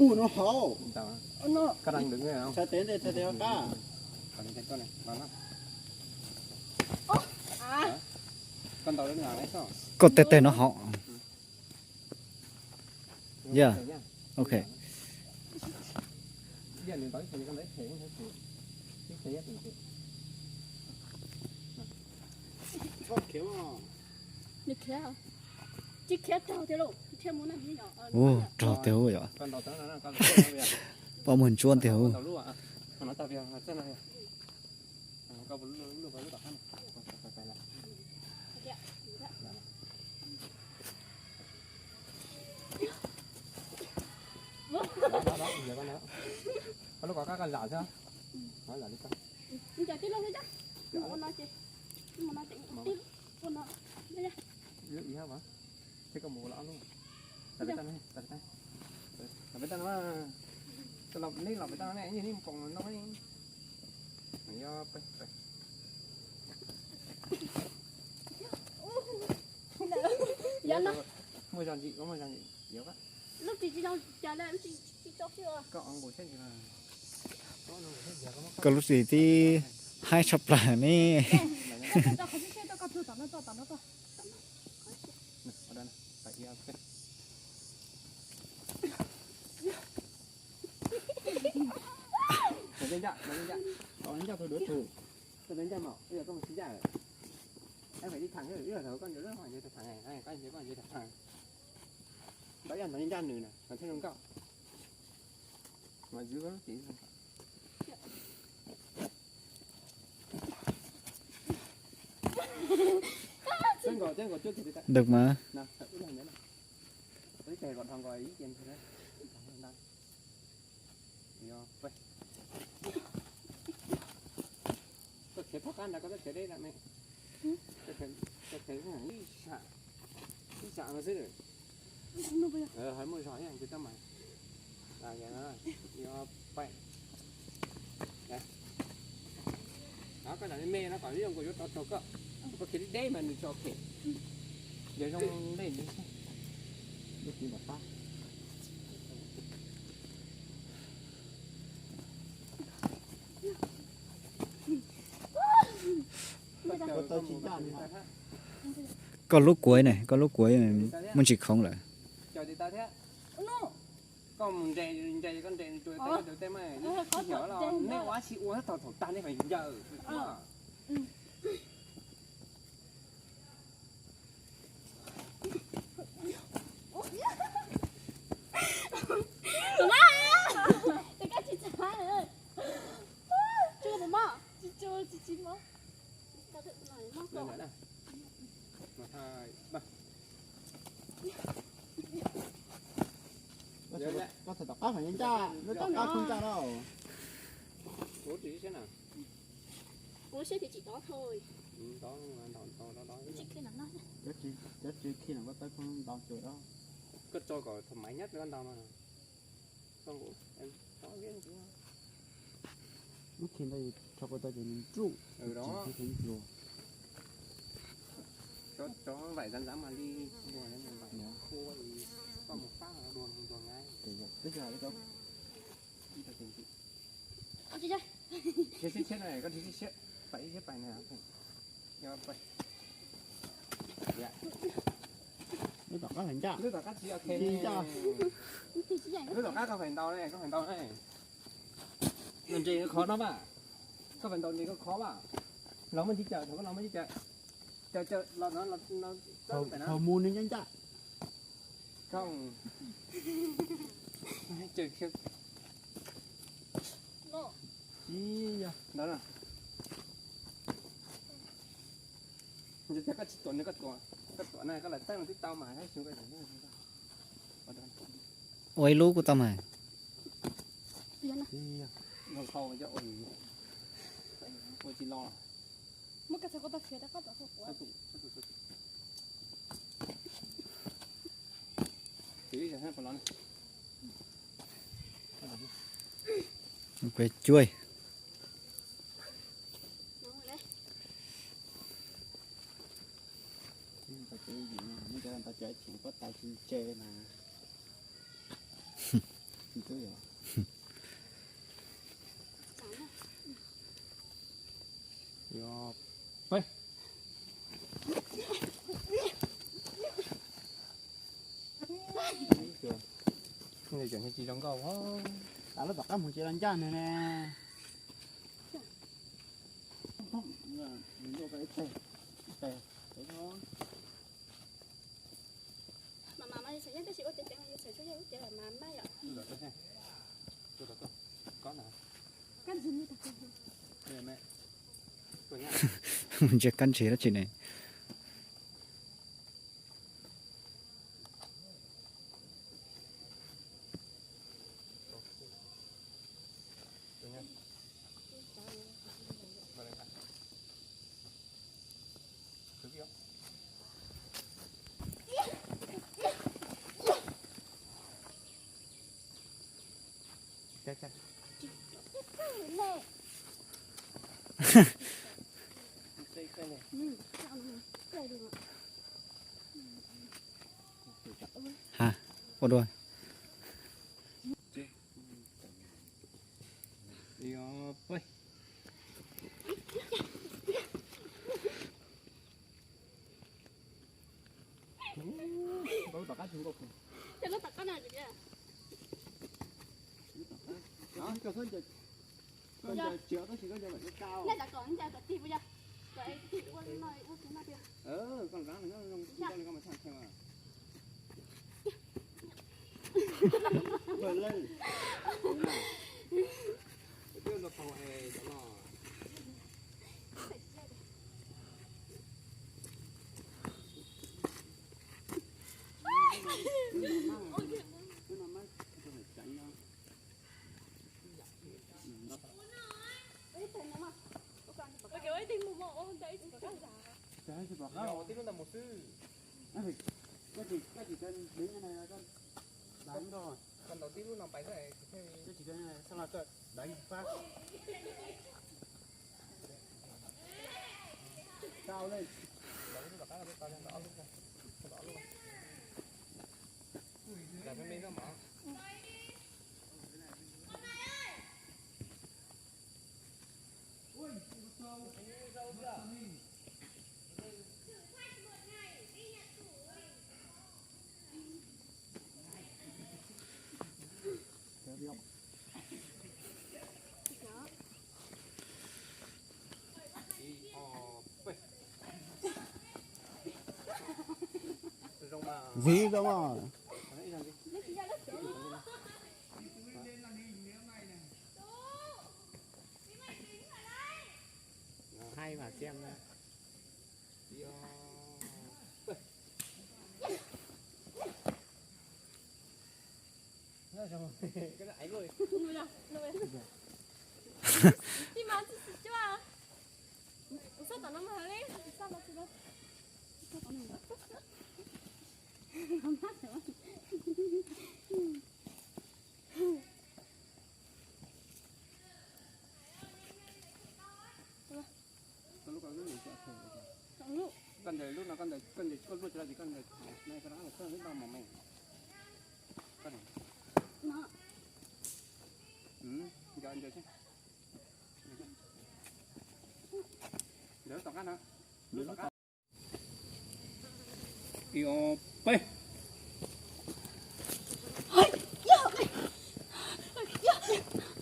Ua no hauv. Txhais tes ntej, txhais tes qab. Koj tes tes no hauv. Yeah. Ok. Ua, rog tiag yom. Poj muag ntsuab tiag. Lub ko koj zam xwb. Zam li ko. Ua no ces, ua no ces, ua no. Lub ib hab mas. Ces koj mus los ob lub. Los pem toj no, los pem toj no, neb los pem toj no ne, neb mus pom no ne. Yog pem, muaj zog ntsim, muaj zog ntsim, yuav lub tsis tsis zoo cas, lub tsis tsis tso xwb. Koj lub tsis tib haib tshaj plaws ne. Ncaj, ncaj, tus duav thum, koj tus ncaj mas, ib yog koj mus tsis ncaj lawm. Ib yog thaum koj ncaws lub hom ncaws thaum, koj ncaws koj ncaws thaum, ntawd yog ntawd ncaj nws na, mas thiaj zoo nkauj. Mas zwb koj lub tsis zoo. Dawb mas. Koj khiav thov qab ntag, koj txhob khiav deb lawm ne. Koj khiav ib sam, ib sam no xwb. Hais muaj zog ib yam ntshe tab mas. Yuav paim. Koj zam me me no kom zoo nkaus yuav rau rau koj. Koj khiav deb deb mas nws tsis ok. Yog zoo deb, lub tsis mam qab. Koj lub kuav ne, koj lub kuav muaj ntsis khoov lawm. Koj mus nres nres koj nres rau tej mas, nej ua dab tsi ua thaum thaum tag nej feem ncaws. Koj txhais tom qab feem ncaj, lub tom qab khooj ncaj no. Kuv siab tias tsis tod thôi. Cov tsis khi no koj tawb khooj ntau cuag da. Koj tso kom thaum maiv nyab koj ntau no. Lub khi ntawd tso koj tau ces nws ntsuj. Cov vaim zav zav mas li ntuag, koj mus pab dua ntuag ngai. Siab siab na, koj siab siab, pais siab pais na. Lub tom qab feem ncaj, lub tom qab tsis ok, lub tom qab koj feem ntau ne, koj feem ntau ne. Los nres khov no mas, koj feem ntau nres koj khov mas. Los muaj tsis cawm, thaum koj los muaj tsis cawm, cawm los no, thaum mus nws ncaj ncaj. Koj ntawd no. Koj tsis tuam nws, koj tuam, koj tuam na, koj lawv tawb no twb tau mas. Ua ib lub kuj tau mas. Ua tsis los. Cuaj. Cov tseem pob tau tsis ntse na. Peb. Tsis zoo nkauj. Lub tom qab mus tsis los ncaj nws ne. Mus ntsia kab ntshe dab tsi ne. Ha, ua dua. Vim zoo os. Hay mà xem. Koj ntawd lub no, koj ntawd, koj ntawd koj luaj tsis tau ces koj ntawd, no koj rov qab los koj lub no mos me. Koj ntawd. Nco nco seb. Ntawd lub tom qab no. Lub tom qab. Ib ob peb.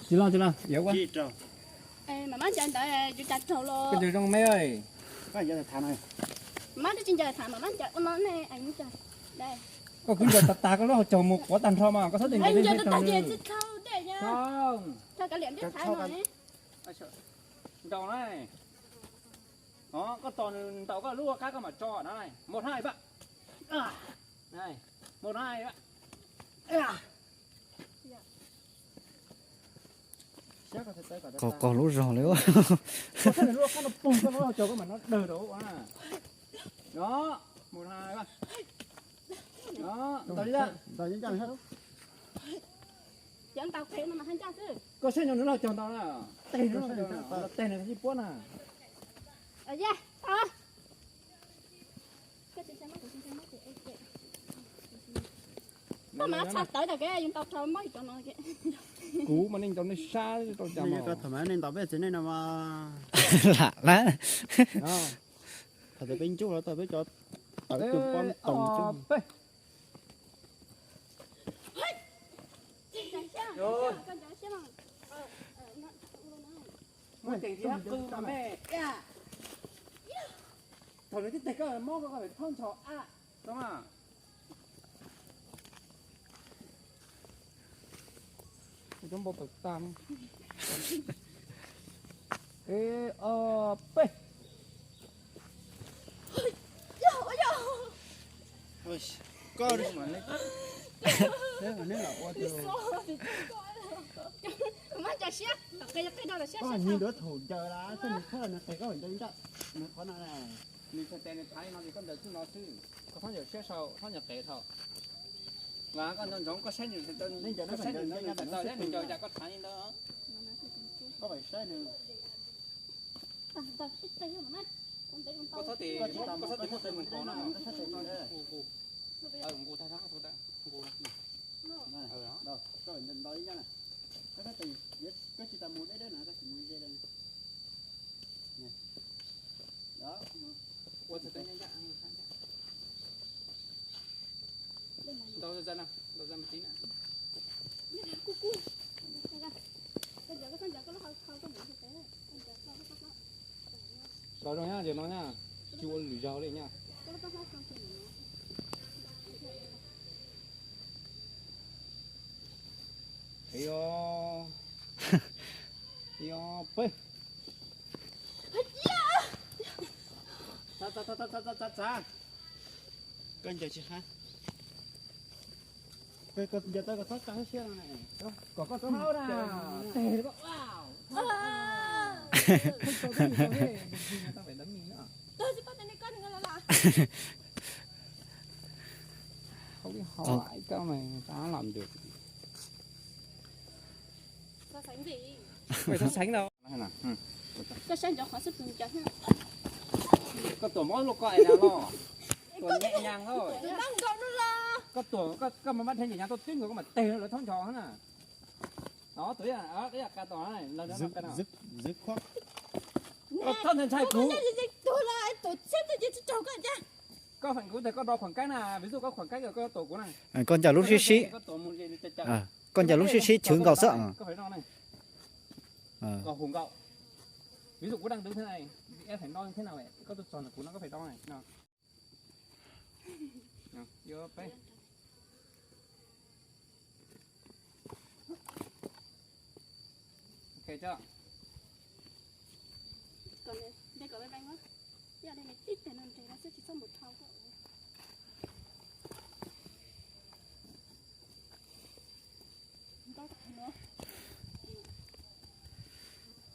Tsis los, tsis los, yuav ua. Mam mab ncaws ntawd yus cas raug los. Koj ncaws zoo me. Mam mab twb tsis ncaws tham, mam mab ncaws ua no ne. Koj kwv ncaws tag tag koj lub hauv caug mus quav tag nrho mas koj txhob tias ncaws tag tag ces tsis raug dej na. Raug kav liam ntiab thaiv no. Ntaus na. Koj tos nws ntaus koj lub qab koj mam tso na. Một hai ba. Một hai ba. Qos qos lub zog li. Koj saib nws lub qab no pog koj lub hauv caug koj mam no dawg rau ua. Đó, một hai ba. Đó, ntaus li ntawd. Cov ntaus qhev no mas haj ncaj xwb. Koj saib nws lub hauv caug ntaus na. Teg nws lub hauv caug na, teg nws tsis puab na. Koj tsis ntshai mab, kuv tsis ntshai mab ces ua ke. Koj mas txha tawv tag kev, yeej tau rau mob cov no. Kuv mas nej ntaus nej sab rau cas mas. Koj thaum mas nej ntaus peb txiv neej no mas. Lam na. Thaum peb ntsuj los tau peb cov tawv tus poj toos. Muaj ceem tsis hab qw mas me. Thaum nws tib teg koj mob koj thaub ntsho a. Tau mas. Cov npau taws tag. Ib ob peb. Koj, neb los ua tus. Koj nyiag nrav thaum ncaws las, koj nyiag thaub nws qes koj ncaws ncaws. Nws qhov no, nws txhais tes nws thav li no ces koj ncaws txuj no xwb. Koj txhob ncaws siab sau, txhob ncaws qes thaum. Mas koj nco ntsoov koj saib nws, nws ncaws cas koj thav li ntawd. Koj txhob tis, koj txhob tis muaj tes mus pom no. Nqus tag, nqus. Koj tsis tau mus deb deb no, koj tsis mus ze li. Ua txhais tes ncaj ncaj. Ntaus zaj zaj na, ntaus zaj me tiv na. Los zoo nyab, no nyab, tsis ua lwm zaug li nyab. Ib ob, ib ob peb. Koj ncaws tsis hab. Koj ncaws tau koj txhob tsa siab no. Kom koj txhob na. Teg koj. Hauv li hauv koj mas tsa lam ntws. Txhob xeev ntau. Koj saib ntsoov qhov xub pwg ncaws. Koj tuam mob luaj koj es los. Tuam nyem nyas os. Koj tuam, koj mas mab dheev nyem nyas tuaj twb nkaus koj mam teg lawv thaub ncho na. Os, tus ib yam qas tom lawv no. Koj txhob ntshai ntshai kuv. Koj feem kuv tias koj do khuam kaib na, vis xwb koj khuam kaib koj tuam kuv na. Koj ncaws lub sib sib. Koj ncaws lub sib sib chwv nkaus xwb. Koj hu nkaus. Vis xwb kuv đang đứng thế này, em phải đo như thế nào vậy? Koj tuaj txog ntawm kuv no koj phải đo này.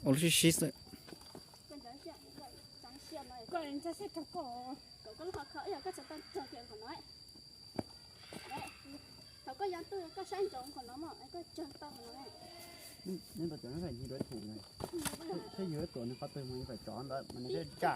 Ua lub sib sib xwb. Thaum koj ya tuaj koj saib ntsoov qhov no mog, koj tsawg tau qhov no. Neb ntaus cov no yog nyiag dua thum na. Thiab yus tuam nws qhov twg mus yus pais tsov ntawd mas nws thiaj tsa.